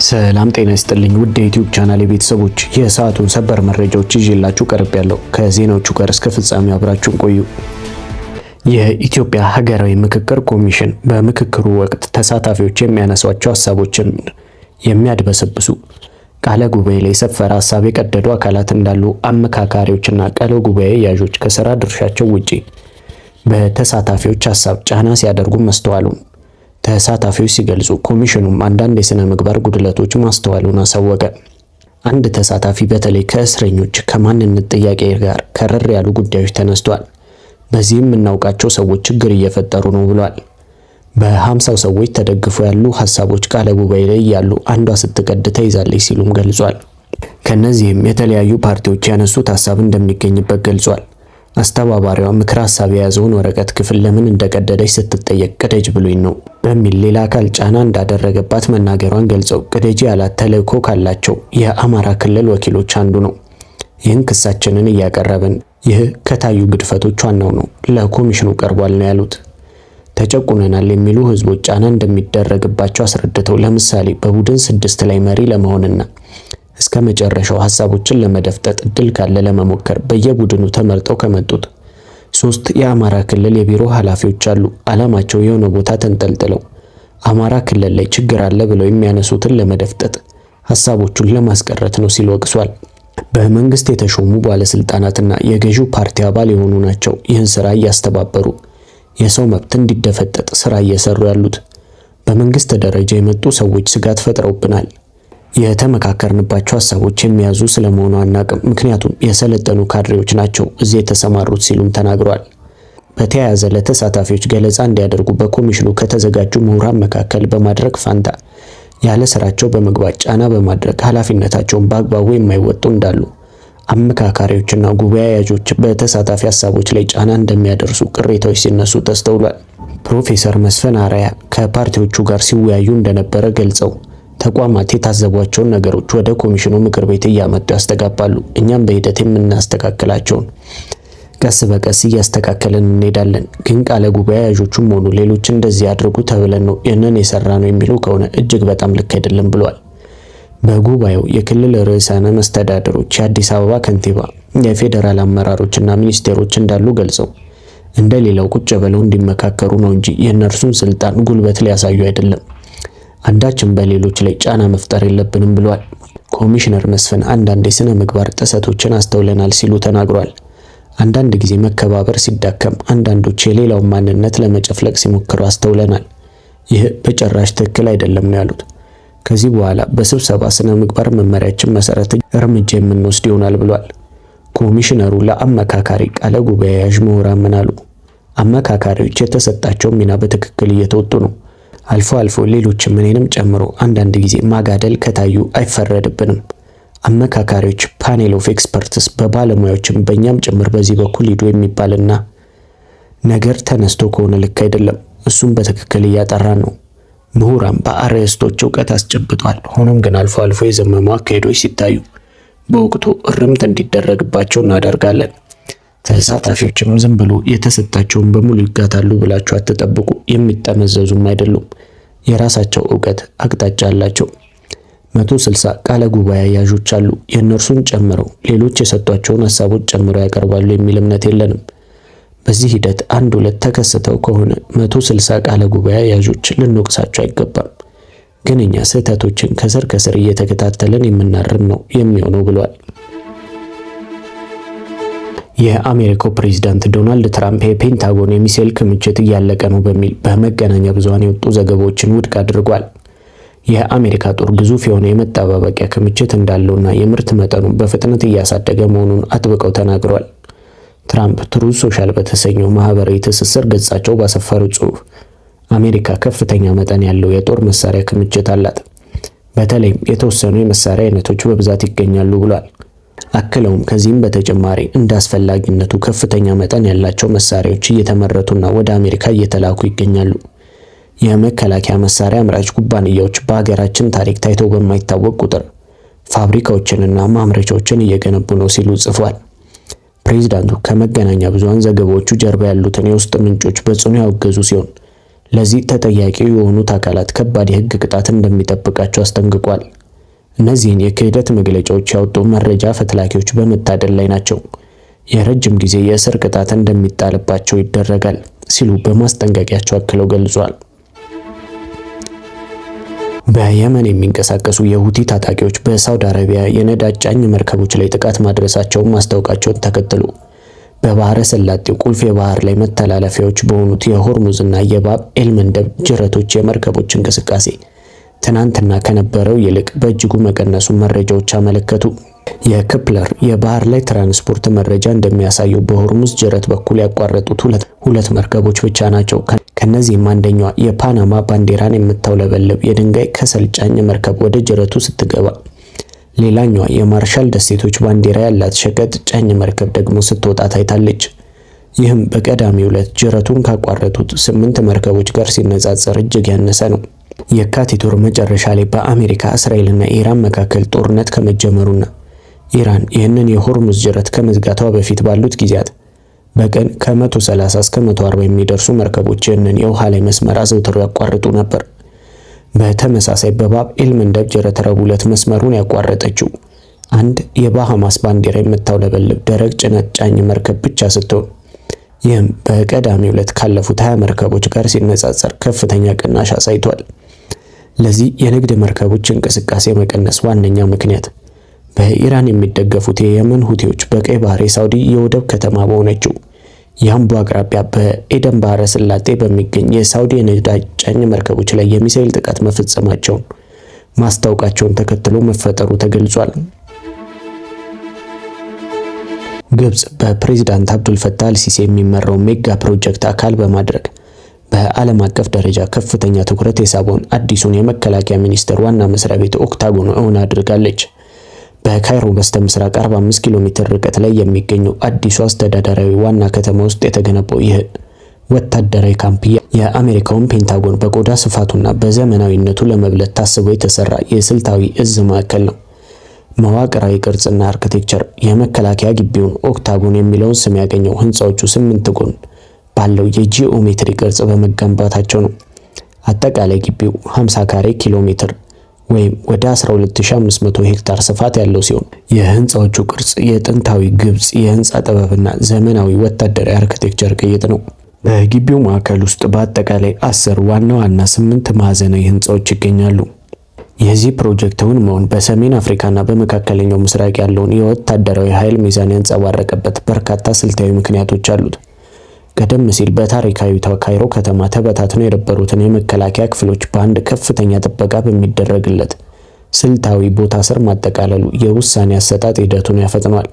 ሰላም ጤና ይስጥልኝ ውድ የዩቲዩብ ቻናል የቤተሰቦች፣ የሰዓቱን ሰበር መረጃዎች ይዤላችሁ ቀርቤያለሁ። ከዜናዎቹ ጋር እስከ ፍጻሜው አብራችሁን ቆዩ። የኢትዮጵያ ሀገራዊ ምክክር ኮሚሽን በምክክሩ ወቅት ተሳታፊዎች የሚያነሷቸው ሀሳቦችን የሚያድበሰብሱ፣ ቃለ ጉባኤ ላይ የሰፈረ ሀሳብ የቀደዱ አካላት እንዳሉ፣ አመካካሪዎችና ቃለ ጉባኤ ያዦች ከስራ ድርሻቸው ውጪ በተሳታፊዎች ሀሳብ ጫና ሲያደርጉ መስተዋሉን ተሳታፊዎች ሲገልጹ፣ ኮሚሽኑም አንዳንድ የስነ ምግባር ጉድለቶች ማስተዋሉን አሳወቀ። አንድ ተሳታፊ በተለይ ከእስረኞች ከማንነት ጥያቄ ጋር ከረር ያሉ ጉዳዮች ተነስቷል። በዚህም የምናውቃቸው ሰዎች ችግር እየፈጠሩ ነው ብሏል። በ50ው ሰዎች ተደግፎ ያሉ ሀሳቦች ቃለ ጉባኤ ላይ ያሉ አንዷ ስትቀድ ተይዛለች ሲሉም ገልጿል። ከነዚህም የተለያዩ ፓርቲዎች ያነሱት ሀሳብ እንደሚገኝበት ገልጿል። አስተባባሪዋ ምክር ሀሳብ የያዘውን ወረቀት ክፍል ለምን እንደቀደደች ስትጠየቅ ቅደጅ ብሎኝ ነው በሚል ሌላ አካል ጫና እንዳደረገባት መናገሯን ገልጸው፣ ቅደጅ ያላት ተልዕኮ ካላቸው የአማራ ክልል ወኪሎች አንዱ ነው። ይህን ክሳችንን እያቀረብን ይህ ከታዩ ግድፈቶች ዋናው ነው፣ ለኮሚሽኑ ቀርቧል ነው ያሉት። ተጨቁነናል የሚሉ ህዝቦች ጫና እንደሚደረግባቸው አስረድተው፣ ለምሳሌ በቡድን 6 ላይ መሪ ለመሆንና እስከ መጨረሻው ሀሳቦችን ለመደፍጠጥ እድል ካለ ለመሞከር በየቡድኑ ተመርጠው ከመጡት 3 የአማራ ክልል የቢሮ ኃላፊዎች አሉ። ዓላማቸው የሆነ ቦታ ተንጠልጥለው አማራ ክልል ላይ ችግር አለ ብለው የሚያነሱትን ለመደፍጠጥ፣ ሀሳቦቹን ለማስቀረት ነው ሲል ወቅሷል። በመንግስት የተሾሙ ባለስልጣናትና የገዢው ፓርቲ አባል የሆኑ ናቸው ይህን ስራ እያስተባበሩ የሰው መብት እንዲደፈጠጥ ስራ እየሰሩ ያሉት። በመንግስት ደረጃ የመጡ ሰዎች ስጋት ፈጥረውብናል። የተመካከርንባቸው ሀሳቦች የሚያዙ ስለመሆኑ አናቅም፣ ምክንያቱም የሰለጠኑ ካድሬዎች ናቸው እዚህ የተሰማሩት ሲሉም ተናግረዋል። በተያያዘ ለተሳታፊዎች ገለጻ እንዲያደርጉ በኮሚሽኑ ከተዘጋጁ ምሁራን መካከል በማድረግ ፋንታ ያለ ስራቸው በመግባት ጫና በማድረግ ኃላፊነታቸውን በአግባቡ የማይወጡ እንዳሉ፣ አመካካሪዎችና ጉባኤ ያዦች በተሳታፊ ሀሳቦች ላይ ጫና እንደሚያደርሱ ቅሬታዎች ሲነሱ ተስተውሏል። ፕሮፌሰር መስፍን አርአያ ከፓርቲዎቹ ጋር ሲወያዩ እንደነበረ ገልጸው፣ ተቋማት የታዘቧቸውን ነገሮች ወደ ኮሚሽኑ ምክር ቤት እያመጡ ያስተጋባሉ። እኛም በሂደት የምናስተካክላቸውን ቀስ በቀስ እያስተካከልን እንሄዳለን። ግን ቃለ ጉባኤ ያዦቹም ሆኑ ሌሎች እንደዚህ አድርጉ ተብለን ነው ይህንን የሰራ ነው የሚሉ ከሆነ እጅግ በጣም ልክ አይደለም ብሏል። በጉባኤው የክልል ርዕሳነ መስተዳድሮች፣ የአዲስ አበባ ከንቲባ፣ የፌዴራል አመራሮችና ሚኒስቴሮች እንዳሉ ገልጸው፣ እንደሌላው ቁጭ ብለው እንዲመካከሩ ነው እንጂ የእነርሱን ስልጣን ጉልበት ሊያሳዩ አይደለም። አንዳችም በሌሎች ላይ ጫና መፍጠር የለብንም ብሏል። ኮሚሽነር መስፍን አንዳንድ የስነ ምግባር ጥሰቶችን አስተውለናል ሲሉ ተናግሯል። አንዳንድ ጊዜ መከባበር ሲዳከም አንዳንዶች የሌላውን ማንነት ለመጨፍለቅ ሲሞክሩ አስተውለናል። ይህ በጭራሽ ትክክል አይደለም ነው ያሉት። ከዚህ በኋላ በስብሰባ ስነ ምግባር መመሪያችን መሰረት እርምጃ የምንወስድ ይሆናል ብሏል። ኮሚሽነሩ ለአመካካሪ ቃለ ጉባኤ ያዥ ምሁራን ምን አሉ? አመካካሪዎች የተሰጣቸውን ሚና በትክክል እየተወጡ ነው። አልፎ አልፎ ሌሎችም እኔንም ጨምሮ አንዳንድ ጊዜ ማጋደል ከታዩ አይፈረድብንም። አመካካሪዎች panel of experts በባለሙያዎችም በእኛም ጭምር በዚህ በኩል ሂዱ የሚባልና ነገር ተነስቶ ከሆነ ልክ አይደለም። እሱም በትክክል እያጠራን ነው። ምሁራን በአርዕስቶች እውቀት አስጨብጧል። ሆኖም ግን አልፎ አልፎ የዘመሙ አካሄዶች ሲታዩ በወቅቱ እርምት እንዲደረግባቸው እናደርጋለን። ተሳታፊዎችም ዝም ብሎ የተሰጣቸውን በሙሉ ይጋታሉ ብላችሁ አትጠብቁ። የሚጠመዘዙም አይደሉም። የራሳቸው እውቀት አቅጣጫ አላቸው። 160 ቃለ ጉባኤ ያዦች አሉ። የእነርሱን ጨምረው ሌሎች የሰጧቸውን ሀሳቦች ጨምረው ያቀርባሉ የሚል እምነት የለንም። በዚህ ሂደት አንድ ሁለት ተከስተው ከሆነ 160 ቃለ ጉባኤ ያዦች ልንወቅሳቸው አይገባም። ግን እኛ ስህተቶችን ከስር ከስር እየተከታተልን የምናርም ነው የሚሆነው ብሏል። የአሜሪካው ፕሬዝዳንት ዶናልድ ትራምፕ የፔንታጎን የሚሳኤል ክምችት እያለቀ ነው በሚል በመገናኛ ብዙሃን የወጡ ዘገባዎችን ውድቅ አድርጓል። የአሜሪካ ጦር ግዙፍ የሆነ የመጠባበቂያ ክምችት እንዳለውና የምርት መጠኑን በፍጥነት እያሳደገ መሆኑን አጥብቀው ተናግሯል። ትራምፕ ትሩዝ ሶሻል በተሰኘው ማህበራዊ ትስስር ገጻቸው ባሰፈሩት ጽሑፍ አሜሪካ ከፍተኛ መጠን ያለው የጦር መሳሪያ ክምችት አላት፣ በተለይም የተወሰኑ የመሳሪያ አይነቶች በብዛት ይገኛሉ ብሏል። አክለውም ከዚህም በተጨማሪ እንደ አስፈላጊነቱ ከፍተኛ መጠን ያላቸው መሳሪያዎች እየተመረቱና ወደ አሜሪካ እየተላኩ ይገኛሉ። የመከላከያ መሳሪያ አምራች ኩባንያዎች በሀገራችን ታሪክ ታይቶ በማይታወቅ ቁጥር ፋብሪካዎችንና ማምረቻዎችን እየገነቡ ነው ሲሉ ጽፏል። ፕሬዚዳንቱ ከመገናኛ ብዙሃን ዘገባዎቹ ጀርባ ያሉትን የውስጥ ምንጮች በጽኑ ያወገዙ ሲሆን ለዚህ ተጠያቂ የሆኑት አካላት ከባድ የህግ ቅጣት እንደሚጠብቃቸው አስጠንቅቋል። እነዚህን የክህደት መግለጫዎች ያወጡ መረጃ ፈትላኪዎች በመታደል ላይ ናቸው። የረጅም ጊዜ የእስር ቅጣት እንደሚጣልባቸው ይደረጋል ሲሉ በማስጠንቀቂያቸው አክለው ገልጿል። በየመን የሚንቀሳቀሱ የሁቲ ታጣቂዎች በሳውዲ አረቢያ የነዳጅ ጫኝ መርከቦች ላይ ጥቃት ማድረሳቸውን ማስታወቃቸውን ተከትሎ በባህረ ሰላጤው ቁልፍ የባህር ላይ መተላለፊያዎች በሆኑት የሆርሙዝ እና የባብ ኤልመንደብ ጅረቶች የመርከቦች እንቅስቃሴ ትናንትና ከነበረው ይልቅ በእጅጉ መቀነሱን መረጃዎች አመለከቱ። የክፕለር የባህር ላይ ትራንስፖርት መረጃ እንደሚያሳየው በሆርሙዝ ጅረት በኩል ያቋረጡት ሁለት መርከቦች ብቻ ናቸው። ከነዚህም አንደኛዋ የፓናማ ባንዲራን የምታውለበልብ የድንጋይ ከሰል ጫኝ መርከብ ወደ ጅረቱ ስትገባ፣ ሌላኛዋ የማርሻል ደሴቶች ባንዲራ ያላት ሸቀጥ ጫኝ መርከብ ደግሞ ስትወጣ ታይታለች። ይህም በቀዳሚው ዕለት ጅረቱን ካቋረጡት 8 መርከቦች ጋር ሲነጻጸር እጅግ ያነሰ ነው። የካቲት ወር መጨረሻ ላይ በአሜሪካ፣ እስራኤልና ኢራን መካከል ጦርነት ከመጀመሩና ኢራን ይህንን የሆርሙዝ ጅረት ከመዝጋቷ በፊት ባሉት ጊዜያት በቀን ከ130 እስከ 140 የሚደርሱ መርከቦች ይህንን የውሃ ላይ መስመር አዘውትረው ያቋርጡ ነበር። በተመሳሳይ በባብ ኤልመንደብ ጅረት ረቡዕ ዕለት መስመሩን ያቋረጠችው አንድ የባሃማስ ባንዲራ የምታውለበልብ ደረቅ ጭነት ጫኝ መርከብ ብቻ ስትሆን፣ ይህም በቀዳሚው ዕለት ካለፉት 20 መርከቦች ጋር ሲነጻጸር ከፍተኛ ቅናሽ አሳይቷል። ለዚህ የንግድ መርከቦች እንቅስቃሴ መቀነስ ዋነኛ ምክንያት በኢራን የሚደገፉት የየመን ሁቲዎች በቀይ ባህር የሳውዲ የወደብ ከተማ በሆነችው ያምቡ አቅራቢያ በኤደን ባህረ ሰላጤ በሚገኝ የሳውዲ የነዳጅ ጫኝ መርከቦች ላይ የሚሳኤል ጥቃት መፈጸማቸውን ማስታወቃቸውን ተከትሎ መፈጠሩ ተገልጿል። ግብጽ በፕሬዝዳንት አብዱል ፈታህ አልሲሲ የሚመራው ሜጋ ፕሮጀክት አካል በማድረግ በዓለም አቀፍ ደረጃ ከፍተኛ ትኩረት የሳበውን አዲሱን የመከላከያ ሚኒስቴር ዋና መስሪያ ቤት ኦክታጎን እውን አድርጋለች። በካይሮ በስተምስራቅ 45 ኪሎ ሜትር ርቀት ላይ የሚገኘው አዲሱ አስተዳደራዊ ዋና ከተማ ውስጥ የተገነባው ይህ ወታደራዊ ካምፕ የአሜሪካውን ፔንታጎን በቆዳ ስፋቱና በዘመናዊነቱ ለመብለጥ ታስቦ የተሰራ የስልታዊ እዝ ማዕከል ነው። መዋቅራዊ ቅርጽና አርክቴክቸር የመከላከያ ግቢውን ኦክታጎን የሚለውን ስም ያገኘው ህንፃዎቹ 8 ጎን ባለው የጂኦሜትሪ ቅርጽ በመገንባታቸው ነው። አጠቃላይ ግቢው 50 ካሬ ኪሎ ሜትር ወይም ወደ 12500 ሄክታር ስፋት ያለው ሲሆን፣ የህንፃዎቹ ቅርጽ የጥንታዊ ግብጽ የህንፃ ጥበብና ዘመናዊ ወታደራዊ አርክቴክቸር ቅይጥ ነው። በግቢው ማዕከል ውስጥ በአጠቃላይ 10 ዋና ዋና 8 ማዕዘናዊ ህንፃዎች ይገኛሉ። የዚህ ፕሮጀክት እውን መሆን በሰሜን አፍሪካና በመካከለኛው ምስራቅ ያለውን የወታደራዊ ኃይል ሚዛን ያንጸባረቀበት በርካታ ስልታዊ ምክንያቶች አሉት። ቀደም ሲል በታሪካዊቷ ካይሮ ከተማ ተበታትነው የነበሩትን የመከላከያ ክፍሎች በአንድ ከፍተኛ ጥበቃ በሚደረግለት ስልታዊ ቦታ ስር ማጠቃለሉ የውሳኔ አሰጣጥ ሂደቱን ያፈጥነዋል።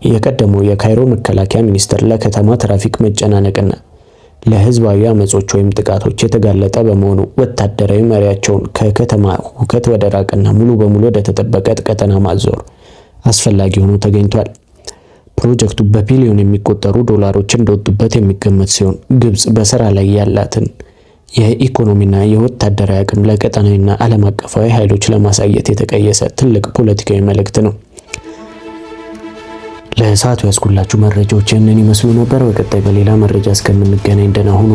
የቀደመው የካይሮ መከላከያ ሚኒስቴር ለከተማ ትራፊክ መጨናነቅና ለህዝባዊ አመጾች ወይም ጥቃቶች የተጋለጠ በመሆኑ ወታደራዊ መሪያቸውን ከከተማ ሁከት ወደ ራቀና ሙሉ በሙሉ ወደ ተጠበቀ ቀጠና ማዞር አስፈላጊ ሆኖ ተገኝቷል። ፕሮጀክቱ በቢሊዮን የሚቆጠሩ ዶላሮች እንደወጡበት የሚገመት ሲሆን፣ ግብጽ በስራ ላይ ያላትን የኢኮኖሚና የወታደራዊ አቅም ለቀጠናዊና ዓለም አቀፋዊ ኃይሎች ለማሳየት የተቀየሰ ትልቅ ፖለቲካዊ መልእክት ነው። ለሰዓቱ ያስኩላችሁ መረጃዎች ይህንን ይመስሉ ነበር። በቀጣይ በሌላ መረጃ እስከምንገናኝ ደህና ሁኑ።